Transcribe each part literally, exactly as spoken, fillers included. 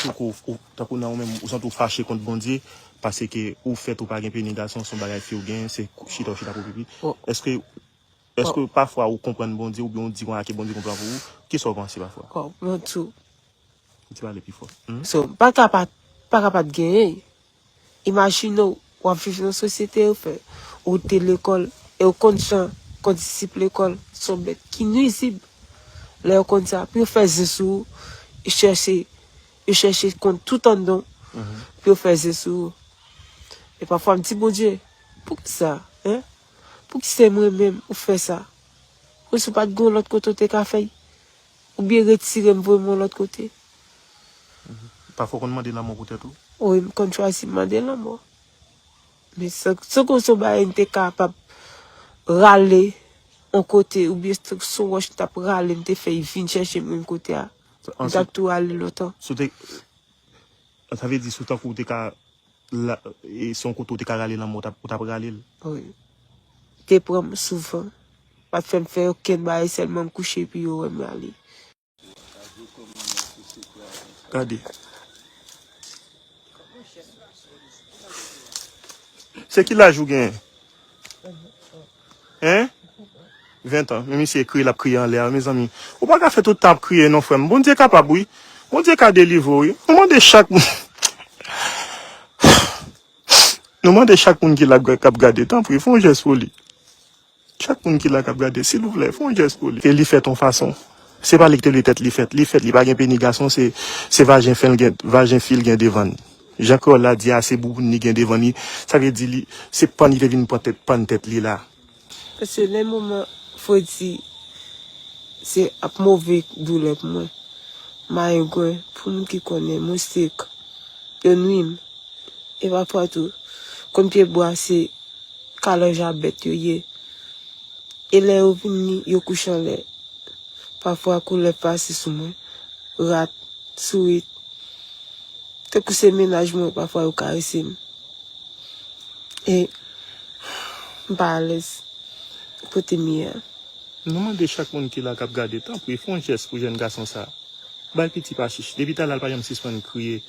Tankou ou, ou, tankou nan ou menm, ou santi w fache kont Bondye, paske ou fèt ou pa gen peni gason, se yon bagay fi w gen, se chita w chita pou pipi. Èske, èske pafwa ou konprann Bondye oubyen ou di konsa ke Bondye gon plan pou ou? Kisa w panse pafwa? Bon, bon, tou. Ou ti pale pi fò. Hmm? So, pa ka pa, pa ka pa t genyen. Imajine w, w ap viv nan sosyete yo fè, ou te lekòl, e w konn jan kondisip lekòl se yon bèt ki nwizib. Lè yo konn sa, pou yo fè zen sou ou, yo chèche, yo chèche konn tout anndan w pou yo fè zen sou ou. E pafwa m di Bondye, poukisa, en? Poukisa se mwen menm ou fè sa? Kòmsi w pa t gen yon lòt kote w te ka fè l? Oubyen retire m voye m yon lòt kote? Pafwa w konn mande lanmò pou tèt ou? Wi, m konn chwazi mande lanmò. Men se, se kòmsi yon bagay m te kapab rale yon kote, oubyen se, se yon wòch m t ap rale, m te fè l vin chèche m menm kote a. M t ap tou rale lontan. Si w te, sa vle di, si w tankou w te ka, la, e se yon kote w te ka rale lanmò, w t ap, w t ap rale l? Wi. Te pran m souvan. Pa t fè m fè okenn bagay, sèlman m kouche epi yo wè m ale. Gade. Se ki laj ou genyen? Hein? Ven an. Men misye kriye, l ap kriye anlè a, mezanmi. Ou pa ka fè tout tan ap kriye non, frè m. Bondye kapab, wi. Bondye ka delivre w, wi. Nou mande chak moun, nou mande chak moun ki la k ap gade, tanpri, fè yon jès pou li. Chak moun ki la k ap gade, silvouplè, fè yon jès pou li. E li fèt yon fason. Se pa li ki te vle tèt li fèt. Li fèt, li pa gen peni gason, se, se vajen fi l gen, vajen fi l gen devan l. Jan kreyòl la di a, se bouboun li gen devan li. Sa vle di li, se pann li te vin pran tèt, pann tèt li la. Paske lè moman fredi, se ap move doulè pou mwen. Mayengwen, pou moun ki konnen, moustik, yo nwi m. E pafwa tou, konn pyebwa se kalòj a bèt yo ye. E lè yo vini, yo kouche anlè. Pafwa koulèv pase sou mwen, rat, sourit. Tankou se mennaj mwen, pafwa yo karese m. E m pa alèz kote m ye a. Nou mande chak moun ki la k ap gade, tanpri, fè yon jès pou jèn gason sa a. Bay piti pa chich. Depi talè a, l pa janm sispann kriye.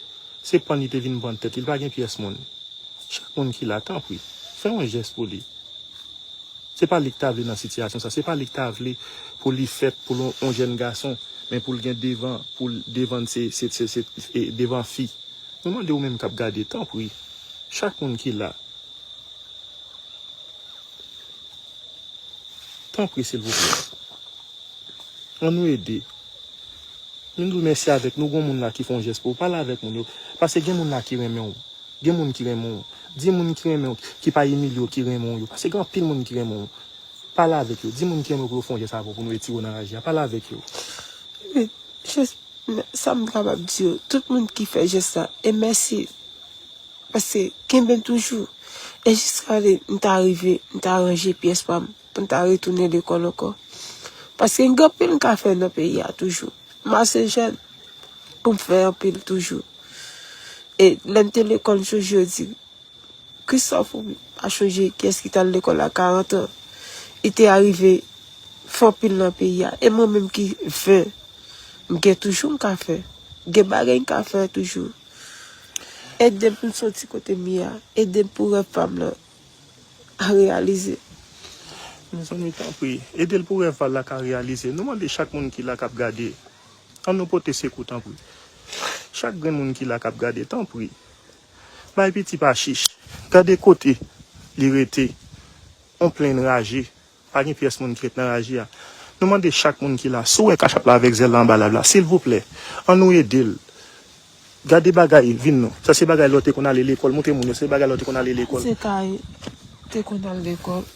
Se pann li te vin pran tèt li, li pa gen pyès moun. Chak moun ki la, tanpri, fè yon jès pou li. Se pa li k ta vle nan sitiyasyon sa. Se pa li k ta vle pou li fèt pou l yon, yon jèn gason, men pou l gen devan, pou l devan se, se, se, se, e, devan fi. Nou mande ou menm k ap gade, tanpri, chak moun ki la, tanpri, silvouplè. Ann nou ede. Vin di w mèsi avèk nou, gon moun la ki fè yon jès pou ou. Pale avèk moun yo. Paske gen moun la ki renmen w. Gen moun ki renmen w. Di moun ki renmen w, ki pa imilye w, ki renmen w yo. Paske gen anpil moun ki renmen w. Pale avèk yo. Di moun ki renmen w pou yo fè yon jès avè w, pou nou retire w nan raje a. Pale avèk yo. Jès, sa m kapab di yo, tout moun ki fè jès la, e mèsi. Paske kenbe m toujou. E jiskale m ta rive, m ta ranje pyès pa m, pou m ta retounen lekòl ankò. Paske m gen anpil m ka fè nan peyi a toujou. M ase jèn pou m fè anpil toujou. E lè m te lekòl, m chonje yo di, Christophe, ou pa chonje kiyès ki t al lekòl a karant an? Li te arive fè anpil nan peyi a. E mwen menm ki ven, m gen toujou m ka fè. Gen bagay m ka fè toujou. Ede m pou m soti kote m ye a. Ede m pou rèv pa m lan a reyalize. Mezanmi, tanpri, ede l pou rèv pa l la ka reyalize. Nou mande chak moun ki la k ap gade, ann nou pote sekou, tanpri. Chak grenn moun ki la k ap gade, tanpri, bay piti pa chich. Gade kote li rete. On plenn raje. Pa gen pyès moun ki ret nan raje a. Nou mande chak moun ki la, si w wè kachap la avèk zèl la anba live la, silvouplè, ann nou ede l. Gade bagay, vin non. Sa se bagay lè w te konn ale lekòl. Montre moun yo, se bagay lè w te konn ale lekòl. Se kay, te konn al lekòl,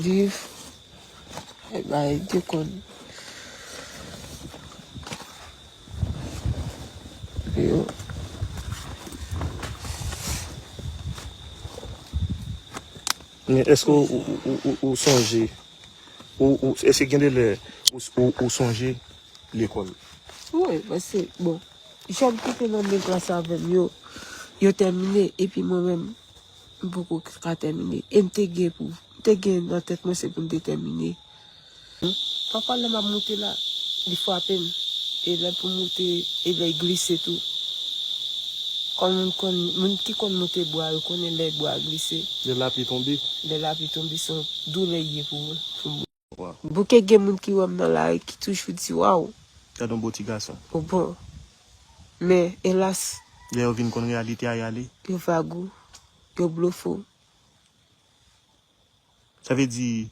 liv, e bagay, te konn. Yo. Men èske ou, ou, ou, ou, ou sonje? Ou, ou, èske gen de lè ou, ou, ou sonje lekòl? Wi, paske, bon, jèn ki te nan menm klas avè m yo, yo tèmine, epi mwen menm, m poko ka tèmine. E m te gen pou, m te gen nan tèt mwen se pou m te tèmine. Pafwa lè m ap moute la, li frape m. E lè pou moute, e lè glise tou. Kòm moun konn, moun ki konn monte bwa yo konnen lè bwa glise, Lè lapli tonbe. Lè lapli tonbe, se yon doulè ye pou, pou moun. Bouke gen moun ki wè m nan lari ki toujou di, waw. Gad yon bo ti gason. Ou bon. Men, elas. Lè yo vin konn reyalite a y ale. Yo vag ou. Yo blofe w. Sa vle di,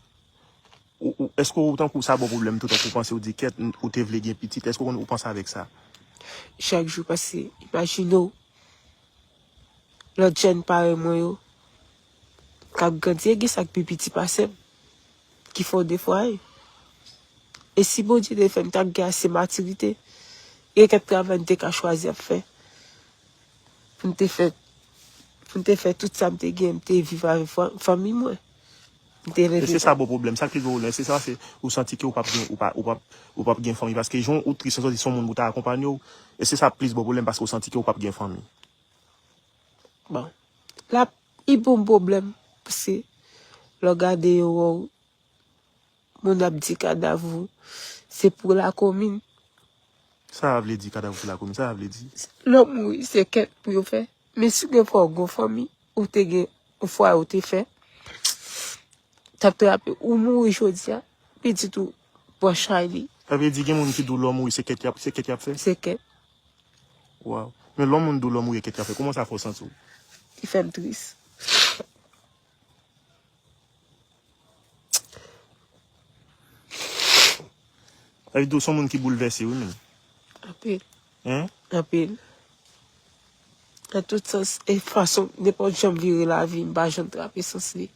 ou, ou, èske ou tankou sa ba w pwoblèm tou, tankou w panse w di kèt, ou te vle gen pitit, èske ou konn ou panse avèk sa? Chak jou, paske imajine w, lòt jèn parèy mwen yo, k ap grandi, e gen sa k pi piti pase m, ki fè w defwaye. E si Bondye te fè m ta gen ase matirite, gen kèk travay m te ka chwazi ap fè. Pou m te fè, pou m te fè tout sa m te gen, m te viv avèk fanmi mwen. M te leve. E se sa bon pwoblèm. Sa ki gwo pwoblèm, se sa, se ou santi ke ou p ap gen, ou pa, ou p ap, ou p ap gen fanmi. Paske jan ou tris, ou santi se yon moun pou ta akonpanye w. E se sa plis bon pwoblèm, paske ou santi ke ou p ap gen fanmi. Bon. La, li bon pwoblèm, paske lè w gade yo wè w, moun ap di kadav ou se pou lakomin. Sa a vle di kadav ou se lakomin? Sa a vle di? Lè w mouri, se kèt pou yo fè. Men si gen fwa w gon fanmi, ou te gen yon fwaye ou te fè, t ap trape ou mouri jodi a, pitit ou pran chay li. Sa vle di gen moun ki di w lè w mouri se kèt y ap, se kèt y ap fè? Se kèt. Waw. Men lè yon moun di w lè w mouri e kèt y ap fè, kòman sa fè w santi w? Li fè m tris. Sa vle di w se yon moun ki boulvèse wi menm. Anpil. Hein? Anpil. Nan tout sans e fason, nenpòt jan m vire lavi, m pa janm trape sans li.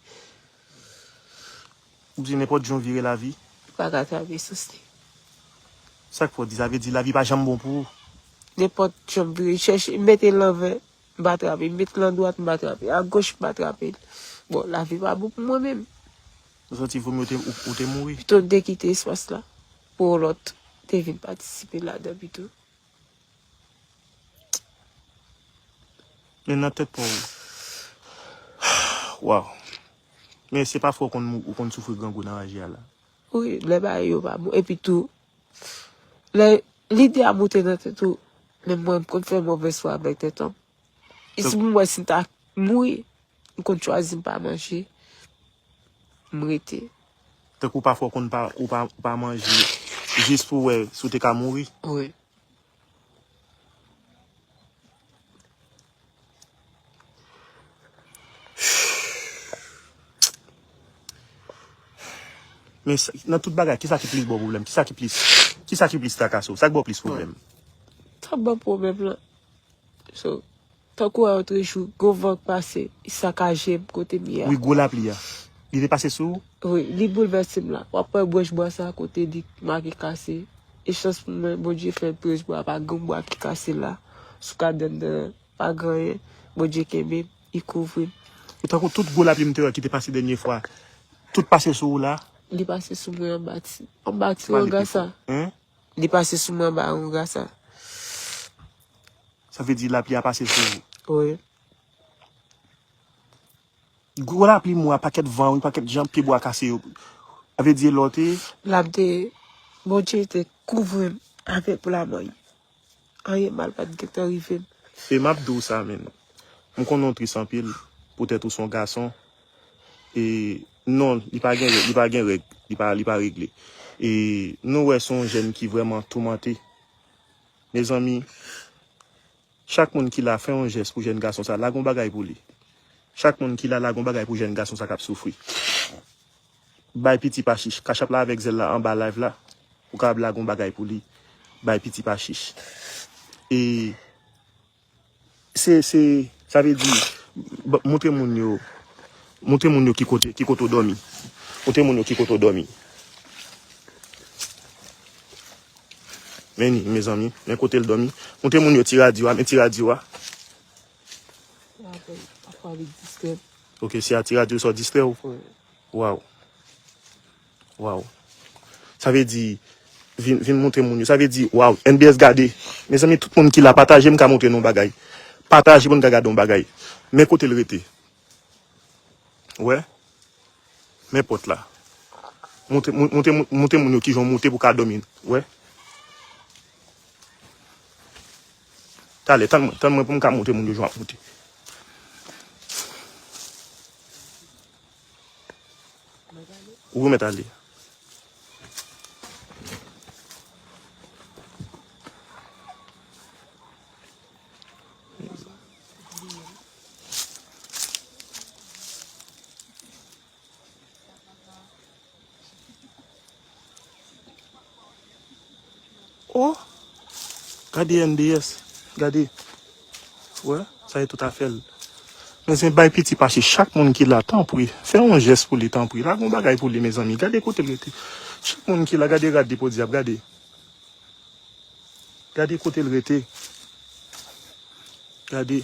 Ou di nenpòt jan w vire lavi? M pa ka trape sans li. Sa k fè w di sa? Vle di lavi pa janm bon pou ou? Nenpòt jan m vire, chèche, m mete l anvè, m pa trape, m met l andwat, m pa trape, agoch, m pa trape l. Bon, lavi pa bon pou mwen menm. Ou santi vomi ou te, ou, ou te mouri? Pito m te kite espas la pou yon lòt te vin patisipe ladan pito. Men nan tèt pa w. Waw. Men se pa fwa w konn mou, ou konn soufri grangou nan raje a la. Wi, lè bagay yo pa bon. Epi tou, lè lide a moute nan tèt ou, men mwen m konn fè movèz fwa avèk tèt an. E si m wè si m ta mouri, m konn chwazi m pa manje, m rete. Tankou pafwa w konn pa, ou pa, ou pa manje jis pou w wè si w te ka mouri? Wi. Men nan tout bagay, kisa ki plis ba w pwoblèm? Kisa ki plis, kisa ki plis trakase w? Sa k ba w plis pwoblèm? Sa k ban m pwoblèm lan. So, tankou a otrejou, gon van k pase, li sakaje m kote m ye a. Wi, gwo lapli a. Li te pase sou ou? Wi, li boulvèse m la. W ap wè branch bwa sa kote li make kase. E chans pou mwen, Bondye fè branch bwa a pa gen yon bwa ki kase la. Sou kadann nan, pa gen anyen. Bondye kenbe m, li kouvri m. E tankou tout gwo lapli m te wè ki te pase dènye fwa, tout pase sou ou la? Li pase sou mwen anba ti, anba ti anga sa. Li pase sou mwen anba anga sa. Sa vle di lapli a pase sou ou. Wi. Gwo lapli mou a, pakèt van, wi, pakèt jan pye bwa kase yo. Sa vle di e lè w te. La m te ye. Bondye te kouvri m avèk bra manm li. Anyen mal pa t gentan rive m. E m ap di w sa, menn. M konnen w tris anpil. Poutèt ou se yon gason. E non, li pa gen, li pa gen règ. Li pa, li pa regle. E nou wè se yon jèn ki vrèman toumante. Mezanmi, chak moun ki la, fè yon jès pou jèn gason sa, lage yon bagay pou li. Chak moun ki la, lage yon bagay pou jèn gason sa k ap soufri. Bay piti pa chich. Kachap la avèk zèl la anba live la. Ou kapab lage yon bagay pou li. Bay piti pa chich. E se, se, sa vle di, montre moun yo, montre moun yo ki kote, ki kote w dòmi. Montre moun yo ki kote w dòmi. Men ni, mezanmi, men kote l dòmi. Montre moun yo ti radyo a, men ti radyo a. Ok, se a ti radyo sa w distrè w? Waw. Waw. Sa vle di, vin, vin montre moun yo. Sa vle di, waw, N B S gade. Mezanmi, tout moun ki la, pataje m ka montre nou yon bagay. Pataje pou n ka gade yon bagay. Men kote l rete. Ou wè? Men pòt la. Montre, montre, montre moun yo kijan w monte pou w ka dòmi. Ou wè? Talè, tann mwen, tann mwen pou m ka montre moun yo jan w ap monte. Ou remèt ale. Oh! Gade N D S. Gade. Wè, sa e tout afè l. Mezanmi, bay piti pase chak moun ki la, tanpri. Fè yon jès pou li, tanpri. Lage yon bagay pou li, mezanmi. Gade kote l rete. Chak moun ki la, gade rad li, podyab, gade. Gade kote l rete. Gade.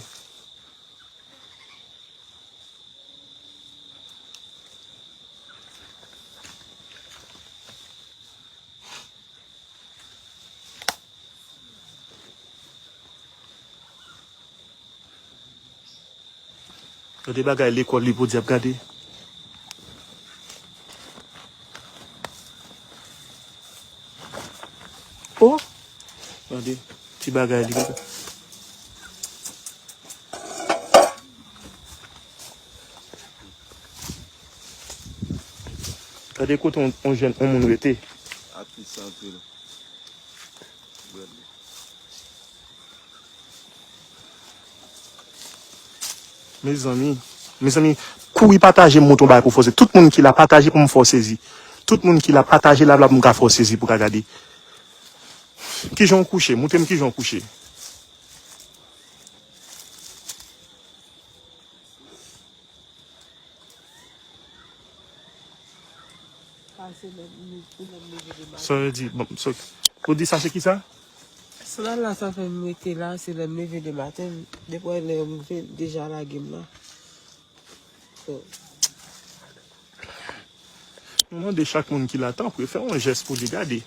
Gade bagay lekòl li, podyab, gade. Oh! Gade ti bagay li. Gade kote yon, yon jèn, yon moun rete. Atis anpil. Mezanmi, mezanmi, kouri pataje, m montre yon bagay pou fè w sezi. Tout moun ki la, pataje pou m fè w sezi. Tout moun ki la, pataje la, la pou m ka fè w sezi pou ka gade. Kijan w kouche? Montre m kijan w kouche. Sa se lè m, pou lè m leve demen. Sa vle di, bon, sa, ou di sa se ki sa? Sandal la, sa fè m rete la, se lè m leve de maten, depi lè m fe-, deja lage m la. So, nou mande chak moun ki la, tanpri, fè yon jès pou li, gade.